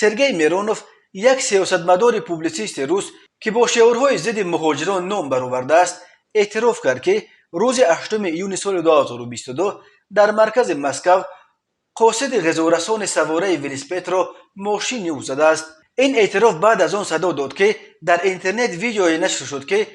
Сергей Миронов, як сиёсатмадори публитсисти рус, ки бо шиорҳои зидди муҳоҷирон ном баровардааст, эътироф кард, ки рӯзи 8 июни соли 2022 дар маркази Москав қосиди ғизорасони савораи велосипедро мошини ӯ задааст. Ин эътироф баъд аз он садо дод, ки дар интернет видеое нашр шуд, ки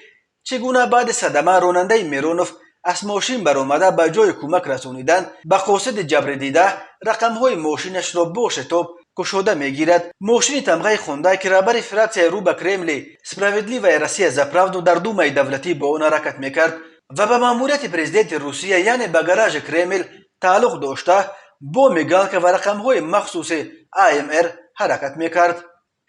чӣ гуна баъди садама ронандаи Миронов аз мошин баромада, ба ҷои кӯмак расонидан ба қосиди ҷабрдида, рақамҳои мошинашро бо шитоб кушода мегирад. Мошини тамғаи Хундай, ки раҳбари фраксияи рӯ ба Кремли «Справедливая Россия за правду» дар Думаи давлатӣ бо он ҳаракат мекард ва ба маъмурияти президенти Русия, яъне ба гаражи Кремл тааллуқ дошта, бо мигалка ва рақамҳои махсуси АМР ҳаракат мекард.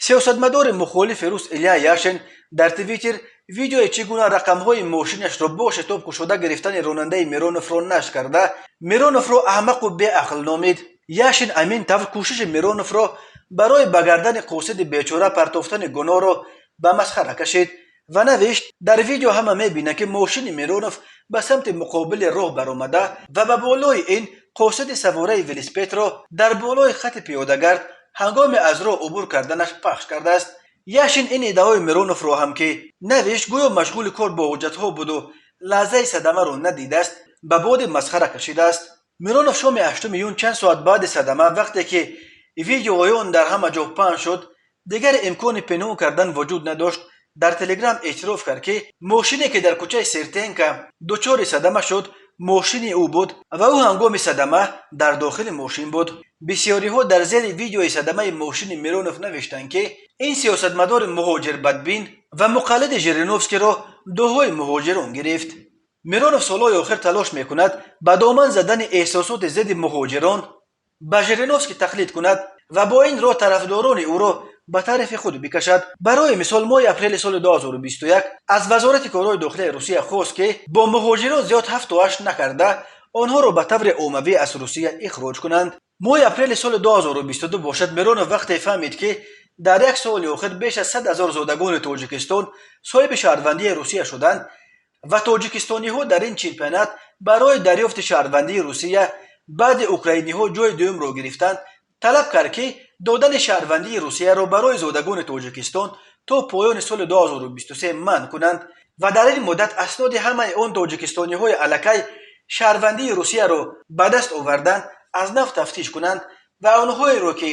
Сиёсатмадори мухолифи рус Илья Яшин дар Твиттер видеои чӣ гуна рақамҳои мошинашро бо шитоб кушода гирифтани ронандаи Мироновро нашр карда, Мироновро аҳмақу беақл номид. Яшин ҳамин тавр кӯшиши Мироновро барои ба гардани қосиди бечора партофтани гуноҳро ба масхара кашид ва навишт: «Дар видео ҳама мебинанд, ки мошини Миронов ба самти муқобили роҳ баромада ва ба болои ин қосиди савораи велосипедро дар болои хати пиёдагард ҳангоми аз роҳ убур карданаш пахш кардааст». Яшин ин иддаои Мироновро ҳам, ки навишт гӯё машғули кор бо ҳуҷҷатҳо буду лаҳзаи садамаро надидааст, ба боди масхара кашидааст. Миронов шоми 8 июн, чанд соат баъди садама, вақте ки видеои он дар ҳама ҷо паҳн шуд, дигар имкони пинҳон кардан вуҷуд надошт, дар Телеграм эътироф кард, ки мошине, ки дар кӯчаи Сретенка дучори садама шуд, мошини ӯ буд ва ӯ ҳангоми садама дар дохили мошин буд. Бисёриҳо дар зери видеои садамаи мошини Миронов навиштанд, ки ин сиёсатмадори муҳоҷирбадбин ва муқаллиди Жириновскийро дуҳои муҳоҷирон гирифт. Миронов солҳои охир талош мекунад ба доман задани эҳсосоти зидди муҳоҷирон ба Жириновский тақлид кунад ва бо ин роҳ тарафдорони ӯро ба тарафи худ бикашад. Барои мисол, моҳи апрели соли 2021 аз Вазорати корҳои дохилияи Русия хост, ки бо муҳоҷирон зиёд ҳафту ҳашт накарда, онҳоро ба таври оммавӣ аз Русия ихроҷ кунанд. Моҳи апрели соли 2022 бошад, Миронов вақте фаҳмид, ки дар як соли охир беш аз 100 000 зодагони Тоҷикистон соҳиби шаҳрвандии Русия шуданд ва тоҷикистониҳо дар ин чемпионат барои дарёфти шаҳрвандии Русия баъди украиниҳо ҷои дуюмро гирифтанд, талаб кард, ки додани шаҳрвандии Русияро барои зодагони Тоҷикистон то поёни соли 2023 манъ кунанд ва дар ин муддат асноди ҳамаи он тоҷикистониҳои аллакай шаҳрвандии Русияро ба даст оварданд, аз нав тафтиш кунанд ва онҳоеро, ки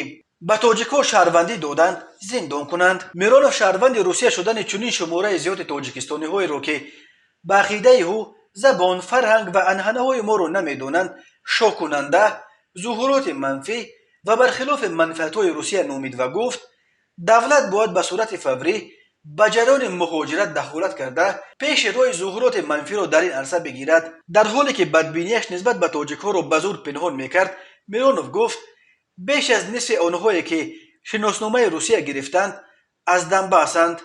ба тоҷикҳо шаҳрвандӣ доданд, зиндон кунанд. Миронов шаҳрванди Русия шудани чунин шумораи зиёди тоҷикистониҳоеро, ки ба ақидаи ӯ забон, фарҳанг ва анъанаҳои моро намедонанд, шоккунанда, зуҳуроти манфӣ ва бархилофи манфиатҳои Русия номид ва гуфт, давлат бояд ба сурати фаврӣ ба ҷараёни муҳоҷират дахолат карда, пеши роҳи зуҳуроти манфиро дар ин арса бигирад. Дар ҳоле ки бадбинияш нисбат ба тоҷикҳоро ба зур пинҳон мекард, Миронов гуфт, беш аз нисфи онҳое, ки шиносномаи Русия гирифтанд, аз Донбассанд.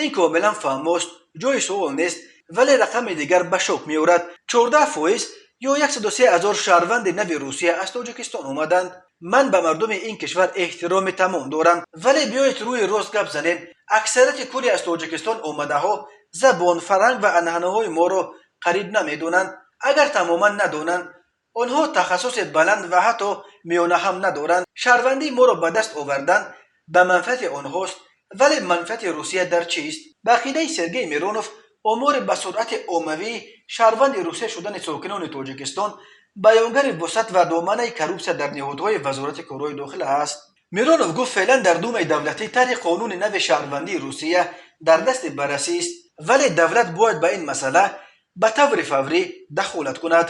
Ин комилан фаҳмост, ҷои суол нест, вале рақами дигар ба шок меорад: 14% ё 103 000 шаҳрванди нави Русия аз Тоҷикистон омаданд. Ман ба мардуми ин кишвар эҳтироми тамом дорам, вале биёед рӯи рост гап занем: аксарияти кулли аз Тоҷикистон омадаҳо забон, фарҳанг ва анъанаҳои моро қариб намедонанд, агар тамоман надонанд. Онҳо тахассуси баланд ва ҳатто миёна ҳам надоранд. Шаҳрвандии моро ба даст овардан ба манфиати онҳост, вале манфиати Русия дар чист? Ба ақидаи Сергей Миронов, омори ба суръати оммавӣ шаҳрванди Русия шудани сокинони Тоҷикистон баёнгари вусъат ва доманаи коррупсия дар ниҳодҳои Вазорати корҳои дохила аст. Миронов гуфт, феълан дар Думаи давлатӣ тарҳи қонуни нави шаҳрвандии Русия дар дасти баррасист, вале давлат бояд ба ин масъала ба таври фаврӣ дахолат кунад.